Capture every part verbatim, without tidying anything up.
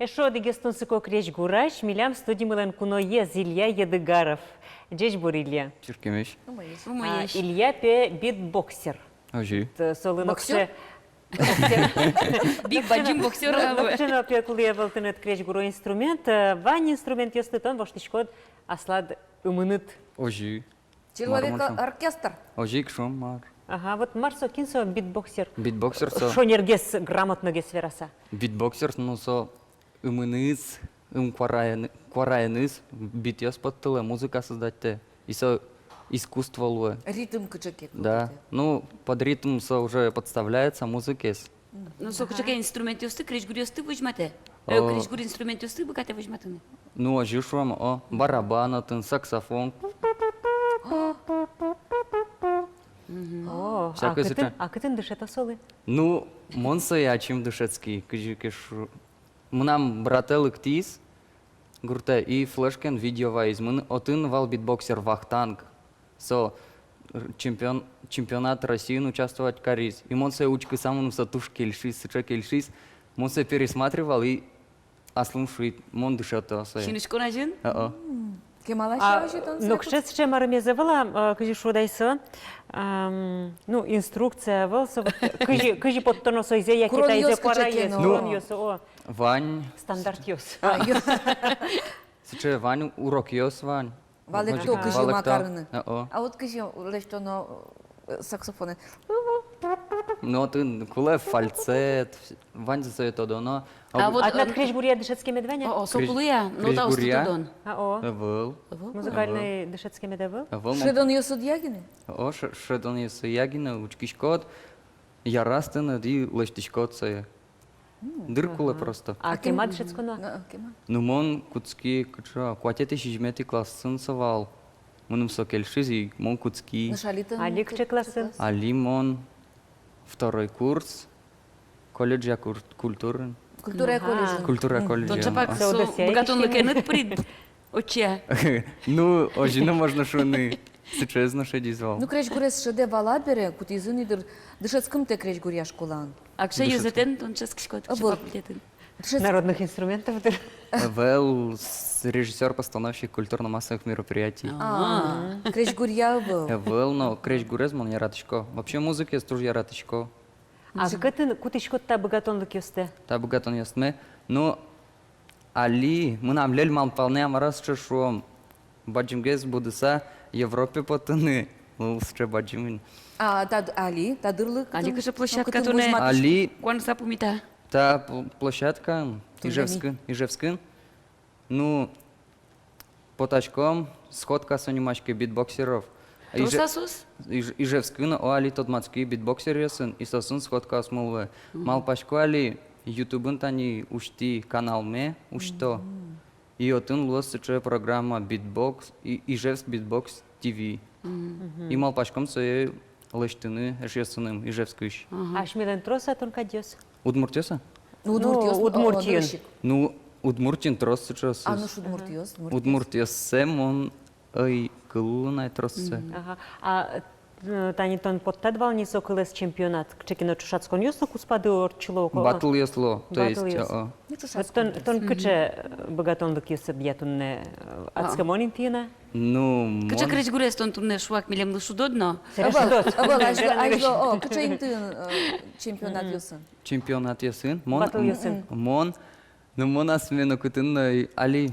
Эшшо одӥгез тунсыко крезьгурась, милям студиямылэн куноез Илья Едыгаров. Ӟечбур, Илья. Чырткемесь. Умоесь. А, Илья пе битбоксер. Озьы. Т-, солы ноксё. Боксёр? Биг бадӟым боксёр. Ноксё но пе кулэ ӧвӧл тыныд крезьгуро инструмент, э, вань инструментъёсты тон воштӥськод аслад ымыныд. Озьы. Человек-оркестр. Озьы ик шуом, мар. Ага, вот мар со, кин со битбоксер? Битбоксер со. Шонергес, грамотногес вераса. Битбоксер, ну, со ымыныз, ым куараен-, куараеныз битъёс поттылэ, музыка создатьтэ. И со искусство луэ. Ритм кыӵе ке. Да. Ну, под ритм со уже подставляется музыкаез. Ну, со кыӵе ке инструментъёсты, крезьгуръёсты возьматэ. Э, о, крезьгур инструментъёсты быгатэ возьматыны. Ну, озьы шуом, о, барабан отын, саксофон. Мгм. О, всякой а кытын, сыӵе. А кытын дышето солы? Ну, мон сое ачим дышетски, кызьы ке шу-, мынам братэ лыктӥз гуртэ и флешкаен видео вайиз. Мын-, отын вал битбоксер Вахтанг. Со р-, чемпион-, чемпионат Россиын участвовать кариз. И мон сое учкыса, мыным со туж кельшиз, сыӵе кельшиз. Мон сое пересматривал и аслым шуи, мон дышето сое. Синучкон азьын? О-о. М, кемалась озьы тон сое кутӥд? Нокыӵе сыӵе марымез ӧвӧл-а, э, кызьы шуод ай со, ам, ну, инструкция ӧвӧл со, вот, кызьы, кызьы поттоно соизэ, яке таизэ куараез, куронъёс, о. Вань. Стандартъёс. А, ё. Сыӵе вань, урокъёс вань. Валэкто, кызьы ма карыны. О-о. А вот кызьы лэсьтоно, э, саксофонэ? Ну, отын кулэ фальцет, ваньзэ сое тодоно. А вот, а тынад, э, крезьгуръя дышетскемед вань-а? О-о, со кулэ-а? Ну, та крезьгуръя усто тодон. А, о. Ӧвӧл. Ӧвӧл? Музыкальной дышетскемед ӧвӧл? Ӧвӧл. Шӧдонъёсыдъя гинэ? О, шӧ-, шӧдонъёсыдъя гинэ, учкиськод, яраз тыныд и лэсьтӥськод сое. Дыр кулэ просто. А кема дышетсконо? Ну, кема. Ну, мон кутски, кыӵе, куатетӥ-сизьыметӥ классын со вал. Мыным со кельшиз, и мон кутски. Нош али тон кыӵе классын? Али мон второй курс, колледжа кур-, культурын. Культура колледжын. Культура колледжын. Тон чапак со быгатонлыкеныд пырид. Отчы-а? Ну, озьы но можно шуыны. Сыӵеез но шедиз вал. Ну, крезьгурез шӧдэ вал бере, кутӥзы ни дыр дышетскымтэ крезьгуръя школаын. А кыӵе ёзэтэн тон дышетскиськод, кыӵе факультетын? Народных инструментов дыр. Ӧвӧл, с-, режиссёр-постановщик культурно-массовых мероприятий. А, крезьгуръя ӧвӧл. Ӧвӧл, но крезьгурез мон яратӥсько. Вообще музыкаез туж яратӥсько. А кытын кутӥськод та быгатонлыкъёстэ? Та быгатонъёсме. Ну, али мынам лель малпанэ, а мар-а сыӵе, шуом, бадӟымгес будыса Европе потыны. Луоз сыӵе бадӟым. А та д-, али, та дырлы али кытын, кыӵе площадка туннэ? Али куанса пумита. Та пл-, площадка Ижевскын, Ижевскын. Ну, потаськом, сходка со нимаське, битбоксеров. Трос-а соос? Иж-, Ижевскын, о, али тодматски битбоксеръёсын, и соосын сходкаосмы луэ. Мгм. Малпасько али ютубын тани усьтӥ каналме, усьто. Мгм. И отын луоз сыӵе программа битбокс, и-, Ижевск битбокс ти ви. Мгм. И малпаськом сое лэсьтыны эшъёсыным Ижевскысь. Ага. Асьмелэн трос-а тон кадьёс? Удмуртъёс-а? Ну, удмуртъёс, ну, удмуртъёс. Ну, Удмуртиын трос сыӵеосыз. А, ну, удмуртъёс, удмуртъёс. Удмуртъёссэ мон ӧй кыллы на тросэз. Мгм. Ага. А, э, тани тон поттӥд вал ни со кылэз чемпионат, кыӵе ке но ӵошатсконъёс но куспады ортчыло ук-а? Батлъёс луо, то есть, батлъёс. О-о. Ну, ӵошатскон. Вот тон, тон кыӵе, э, быгатонлыкъёсыд ятуннэ, э, адскемон интыын-а? Ну, кыӵе мон крезьгурез тон туннэ шуак милемлы шудод но? Ӧвӧл, ӧвӧл, азьло, азьло, о, кыӵе интыын, э, чемпионатъёсын? Чемпионатъёсын? Мон, батлъёсын. Мон, ну, мон асме нокытын но ӧй, али,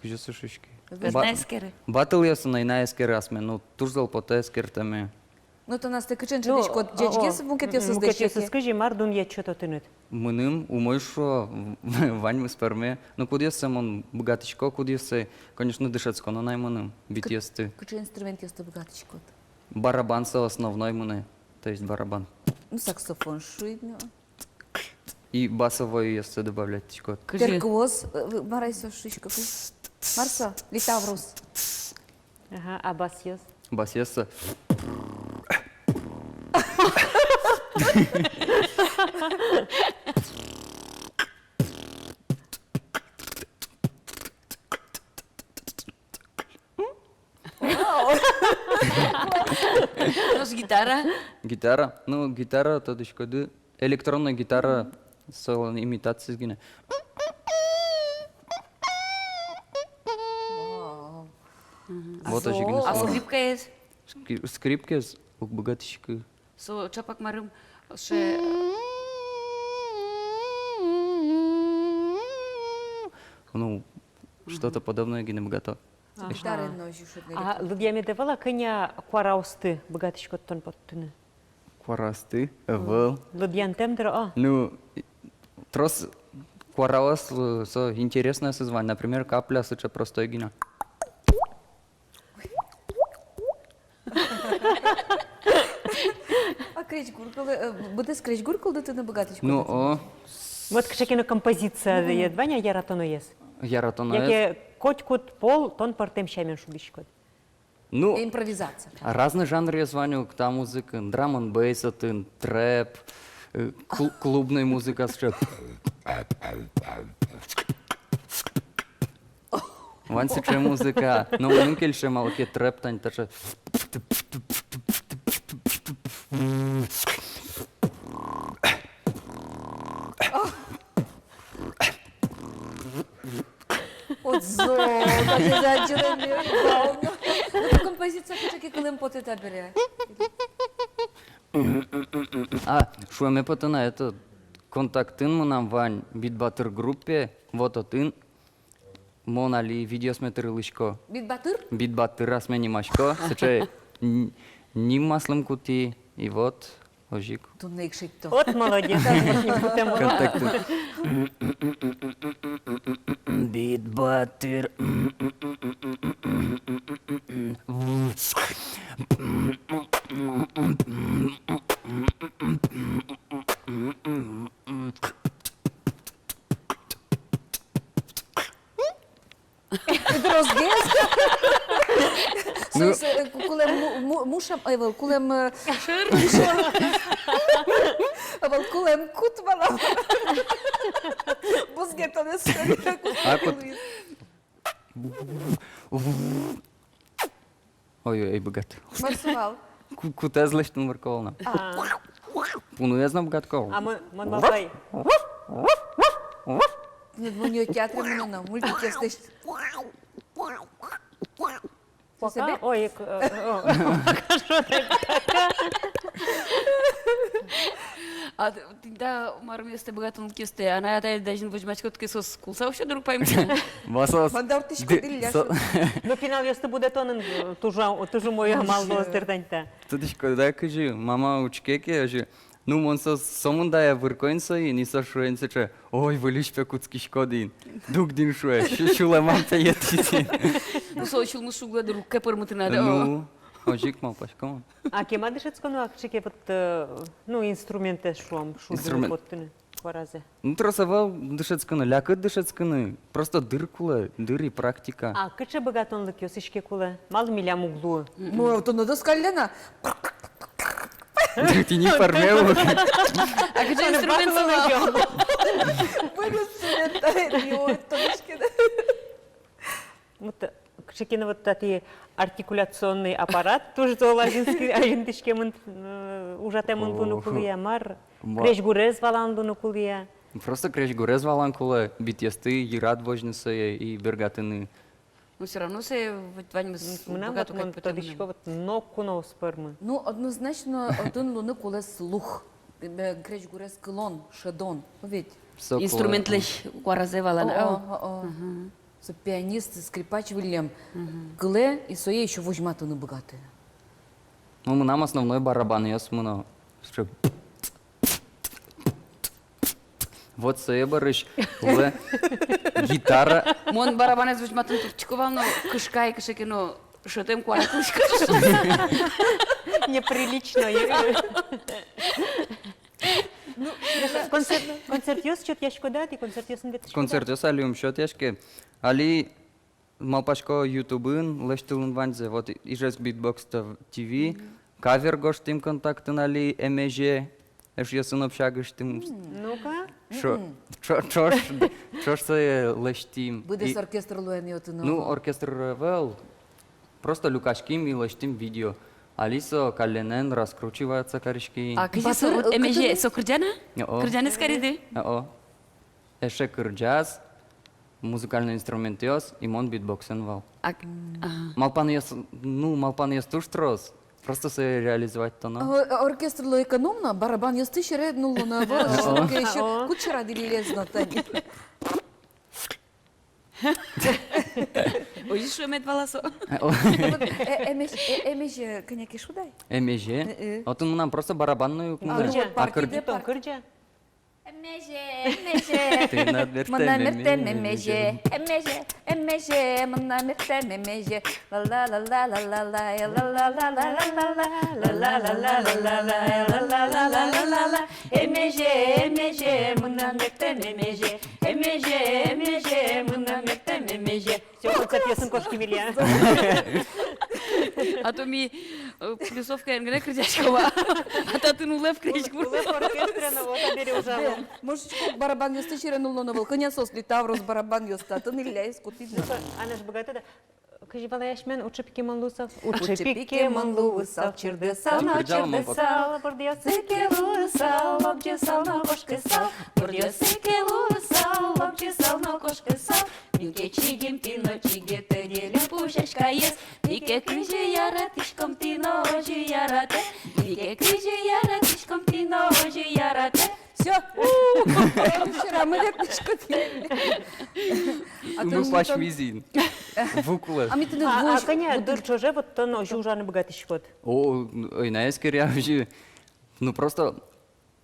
кызьы со шуиське. Ӧй на эскеры. Батлъёсын ӧй на эскеры асме, ну, туж зол потэ эскертэме. Ну, тон астэ кыӵеен шӧдӥськод, ну, о, ӟечгес, о, мукетъёсыз, мукетъёсыз дышетске. Кызьы, мар дунъя чототыныд? Мыным умой шуо, ваньмыз пӧрме. Ну, кудъёссэ мон быгатӥсько, кудъёссэ, конечно, дышетсконо на ай мыным, битъёсты. Кыӵе инструментъёсты быгатӥськод? Барабан со основной мынэ, то есть барабан. Ну, саксофон шуид но. И басовойёссэ добавлять тӥськод. Кызьы? Перкуоз, э, мар ай со шуиськод, кызьы? Мар со? Литаврус. Ага, а басъёс? Басъёс со. Нош гитара? Гитара? Ну, гитара, тодӥськоды, электронная гитара, солэн имитациез гинэ. Вот озьы гинэ. А со скрипкаез? Скри-, скрипкаез уг быгатӥськы. Со чапак марым, ше- Ну, что-то подобное гинэ быгато. Гитараен но озьы шудыны. А лыдъямед-а вал-а, кӧня куараосты быгатӥськод тон поттыны? Куараосты? Ӧвӧл. Лыдъянтэм, дыр, а? Ну, и-, трос куараос, э, со интересноез вань, например, капля сыӵе простой гинэ. А крезьгур кыл-, э, быдэс крезьгур кылдытыны быгатӥськод? Ну, о. Вот кыӵе ке но композиция, э, вань-а яратоноез? Яратоноез. Яке котькуд пол тон пӧртэм сямен шудӥськод? Ну, импровизация. Разный жанръёс вань ук та музыкаын, драм-н-бейс отын, трэп, э, клу-, клубной музыка сыӵе. Вань сыӵе музыка, но мыным кельше малы ке трэп тань таӵе. Отзо, даже за отделение, вау. Ну, композиция кыӵе ке кылэм потэ табере. А, шуэме потэ на, это, Контактын мынам вань Бит Батыр группе, вот отын мон али видеосме тырылӥсько. Бит Батыр? Бит Батыр асме нимасько, сыӵе н-, ним аслым кутӥ, и вот, озьы ик. Туннэ ик шедьто. Вот молодец. Контактын. Бит Батыр. Тросгес. Ну. Со, со, э, ку-, кулэм му-, му-, мушем, ай, вал, кулэм, э, шыр. Ай, вал, кулэм кут вал. Бузгес тонэ шыр. А, кут. Ой-ой, ӧй быгаты. Мар со вал? Ку-, кутэз лэсьтыны воркалоно. А. Пуныез но быгатӥсько. А мы, мон малпай. Ну, мон театре мыноно, мультикъёс лэсьтӥ. Пока. Ой, к-, э, э, о. А т-, тӥни та марымъёстэ, быгатонлыкъёстэ анай-атаед азьын возьмаськод ке, соос кулса усё, дыр, паймыт. Ва, соос. Мон дортӥсько ды-, дӥлля со-, шуо. Ну, пиналъёсты будэтонын, э, туж, туж умой амал луоз, дыр, тани та. Тодӥськод-а, кызьы мама учке ке, озьы, ну, мон со, сомында я выркоин соин, и со шуэ ини сыӵе: «Ой, выльысь пе кутскиськод ини». Дугдӥн, шуэ, сю-, сюлэмам пе йӧтӥз ини. Ну, со сюлмыз шуг-а, дыр, уг ке пӧрмыты на, да? Ну, озьы ик малпасько мон. А кема дышетсконо, а, кыӵе ке вот, э, ну, инструментэз, шуом, шудыны, инструмент, поттыны куаразэ? Ну, трос ӧвӧл дышетскыны, лякыт дышетскыны. Просто дыр кулэ, дыр и практика. А кыӵе быгатонлыкъёс иське кулэ? Малы милям уг луы? Ну, тонэ доскалле на. Тӥни пӧрме ук. А кыӵе инструмент со вал? Быгатӥськод, да, и вот тодӥськод. Вот, э, кыӵе ке но вот татӥ артикуляционный аппарат туж зол азинске-, азинтӥськемын, э, ужатэмын луыны кулэ-а, мар? Ма- крезьгурез валан луыны кулэ-а? Просто крезьгурез валан кулэ, битъёсты йырад возьыны сое и бергатыны. Ну, всё равно сое ведь ваньмыз быгато кадь потэ мынам. Мынам вот, мон тодӥсько, вот, ноку но уз пӧрмы. Ну, однозначно, отын луыны кулэ слух. Э, крезьгурез кылон, шӧдон, ведь. Со кулэ. Инструментлэсь куаразэ валан, о, о, о. Мгм. Со пианист, скрипач выллем. Мгм. Кылэ, и сое ещё возьматыны быгатэ. Ну, мынам основной барабанъёс мыно. Вот сое бӧрысь кулэ гитара. Мон барабанэз возьматыны турттӥсько вал но, кышкай, кыӵе ке но шӧтэм куара кылӥськоз. Неприлично, е. Ну, концерт, концертъёс сётъяськод-а тӥ, концертъёсын ветлӥськод-а? Концертъёс али ум сётъяське. Али малпасько ютубын лэсьтылыны ваньзэ, вот, Ижевск битбокс тэ-, ТВ, мгм, кавер гожтӥм Контактын али «Эмезе», эшъёсын общагысьтым. М. Ну-ка. Ӵо-, м-м, ӵо-, ӵош, ӵош сое лэсьтӥм. Быдэс оркестр луэ ни отын, ну, ага, оркестр ӧвӧл. Просто люкаським и лэсьтӥм видео. Али со калленэн раскручиваться кариське. А кызьы со, вот, «Эмезе» со кырӟан-а? О. Кырӟанэз кариды? О. Эше кырӟаз. музыкальной инструментъёс, и мон битбоксэн вал. А, ага. Малпанъёс, ну, малпанъёс туж трос. Просто сое реализовать тоно. О-, оркестрлы экономно, барабанъёсты сьӧре нуллоно ӧвӧл, о, кудсярад ини лэзьыны тани. Озьы шуэмед вал-а со? О. Вот, э, эмезе, э, эмезе кӧня ке шуод-а? Эмезе? Э, э. Отын мынам просто барабанной ук. А, ну вот, а кыр-, партиде, тон кырӟа. Эмезе, эмезе. Тынад мерттэм, мынам мерттэм эмезе. Эмезе, эмезе, мынам мерттэм эмезе. Ла-ла-ла-ла-ла-ла-ла-ла-ла-ла-ла-ла-ла-ла. Эмезе, эмезе, мынам мерттэм эмезе. Эмезе, эмезе, мынам мерттэм эмезе. Всё, концертъёсын кошким, Илья. А то ми, э, плюсовкаен гинэ кырӟаськом вал. А татын улэп кырӟаськом. Улэп оркестрын, вот, а бере ужало. Может, барабанъёсты сьӧре нуллоно ӧвӧл. Кӧня соос, Литаврос, барабанъёс татын, Ильяез кутӥд. Ну-ка, Анна, быгатод-а? Кызьы вал асьмелэн: «Уӵы пи ке, мон луысал». «Уӵы пи ке, мон луысал, чырдысал но чырдысал. Бурдъёсы ке луысал, лобӟысал но кошкысал. Бурдъёсы ке луысал, лобӟысал но кошкысал. Ми ке чигим пи но чигес, тӧдьы лем пу сяськаез. Ми ке кызьы яратӥськом, тӥ но озьы яратэ. Ми ке кызьы яратӥськом, тӥ но озьы яратэ». Всё. Вчера мы лепничку пили. А то мы не пачмизим. Вуклы. А ми тыныд... А, а вуж-, кӧня вот дыр ӵоже вот тон озьы ужаны быгатӥськод? О, ну, ой, на эскере озьы. Ну, просто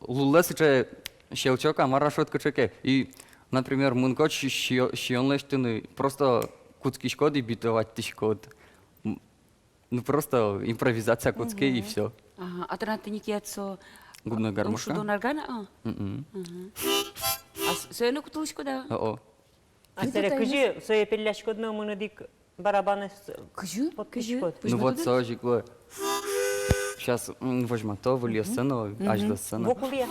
лулэ сыӵе щелчок-а, мар-а шуод, кыӵе ке. И, например, мынӥськод си-, сиё-, сиён лэсьтыны, просто кутскиськод и битоватьтӥськод. М, ну, просто импровизация кутске, и всё. Ага, а тынад тӥни кияд со... Губной гармошка. Шудон орган, а? Мгм. Ага. А с-, сое но кутылӥськод-а? О-о. А сэре кызьы сое пелляськод но мыныд ик барабанэз поттӥськод? Кызьы? Ну вот, со озьы ик луэ. Сейчас, м, возьмато выльёссэ но, азьлоссэ но. Вуклы.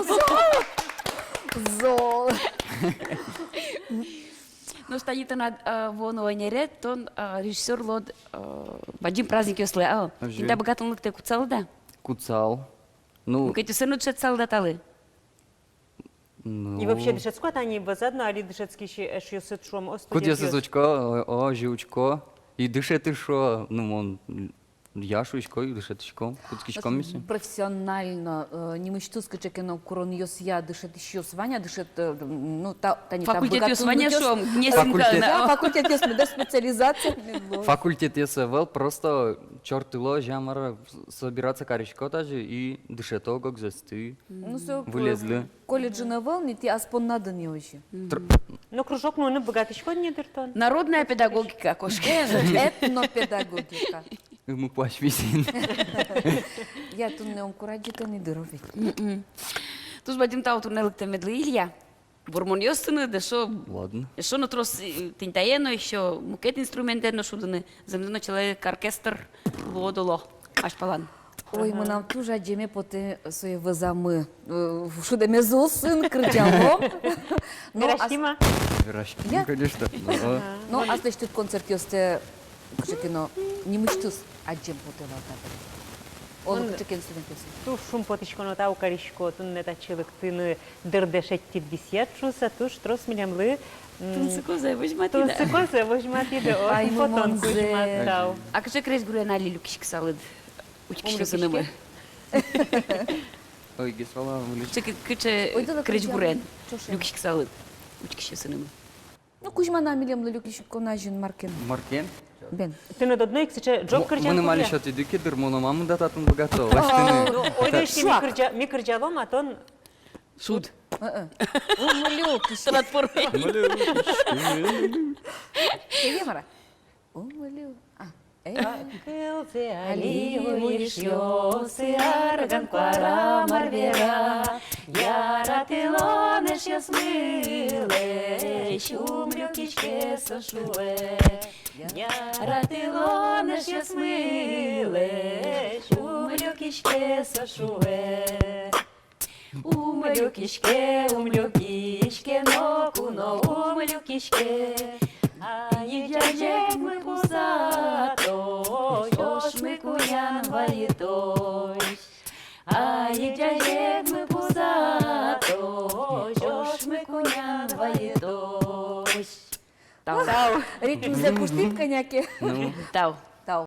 Зол! Зол! Нош тани тынад, а, вуоно ӧнеред, тон, а, режиссёр луод, а, бадӟым праздникъёслы, а? Озьы. Тӥни та быгатонлыктэ кутсалыд-а? Кутсал. Ну. Мукетъёссэ но дышетсалыд-а талы? Ну. И вообще дышетско-а тани вӧзад но, али дышетскись эшъёсыд, шуом, о, студентъёс? Кудъёсыз учко, о, озьы учко. И дышеты, шуо, ну, мон, я, шуисько, и дышетӥсько, кутскиськом ми сое. Профессионально, э, нимысьтыз кыӵе ке но куронъёсъя дышетӥсьёс вань-а, дышет-, э, ну, та-, тани та быгатонлыкъёс. Факультетъёс вань-а, шуом, не... Факультет. Синкана, да, о. Факультетъёс, мед специализация, мед луоз. Факультетъёс ӧвӧл, просто чортыло, озьы-а, мар-а, собираться карисько тазьы и дышето ог-огзэсты. Ну, со вылезлы. Колледжын ӧвӧл ни, тӥ ас поннадын ини озьы. Мгм. Тр- Ну, кружок нуыны быгатӥськод ни дыр тон? Народная педагогика кошке. Э, этнопедагогика. Ымы пуась висин. Я туннэ ум курадӟыты ни дыр ведь. Мгм. Туж бадӟым тау туннэ лыктэмедлы, Илья. Вормонъёс тыныд эшшо. Ладно. Эшшо но трос, э, тӥни тае но, эшшо мукет инструментэн но шудыны, зэмзэ но человек-оркестр луод, оло, азьпалан. Ой, ага, мынам туж адӟеме потэ сое вӧзамы. Э, шудэмез улсын кырӟалом. Но ас- Вераським-а? Вераським, конечно. Ага. Но аслэсьтыд концертъёстэ кыӵе ке но нимысьтыз адӟем потэ вал табере. Оло, кыӵе ке но студентъёслы. Туж шумпотӥсько но тау карисько туннэ татчы лыктыны, дырдэ шедьтӥд висъяд шуыса, туж трос милемлы, м, тунсыко зэ возьматӥд-а? Тунсыко зэ возьматӥд, о, ай, шумпотон кузьмад, тау. А кыӵе крезьгурен али люкиськысалыд учкисьёсынымы? Ой, гес вала, ум люкиське. Кыӵе, кыӵе крезьгурен люкиськысалыд учкисьёсынымы? Ну, кузьманы милемлы люкиськон азьын, мар ке но. Мар ке но. Бен. Тыныд одно ик сыӵе ӝог кырӟан кулэ. Мыным али сётӥды ке, дыр, мон ма мында татын быгато. Ваштыны. Ну, ойдо ещё ми кырӟа-, ми кырӟалом, а тон. Суд. Ы-ы. Ум люкиське. Тынад пыр. Ум люкиське. Эге, мар-а? Ум лю-, а, э. Кылзэ али, уй эшъёсы, арган куара мар вера, яратылон эшъёсмылэсь ум люкиське со шуэ. Яратылон эшъёсмылэсь ум люкиське со шуэ. Ум люкиське, ум люкиське, ноку но ум люкиське. Айык ӟазегмы пузатозь, ошмы кунян вайытозь. Айык ӟазегмы пузатозь, ошмы кунян вайытозь. Тау. Тау. Ритмзэ куштӥм кӧня ке. Ну. Тау.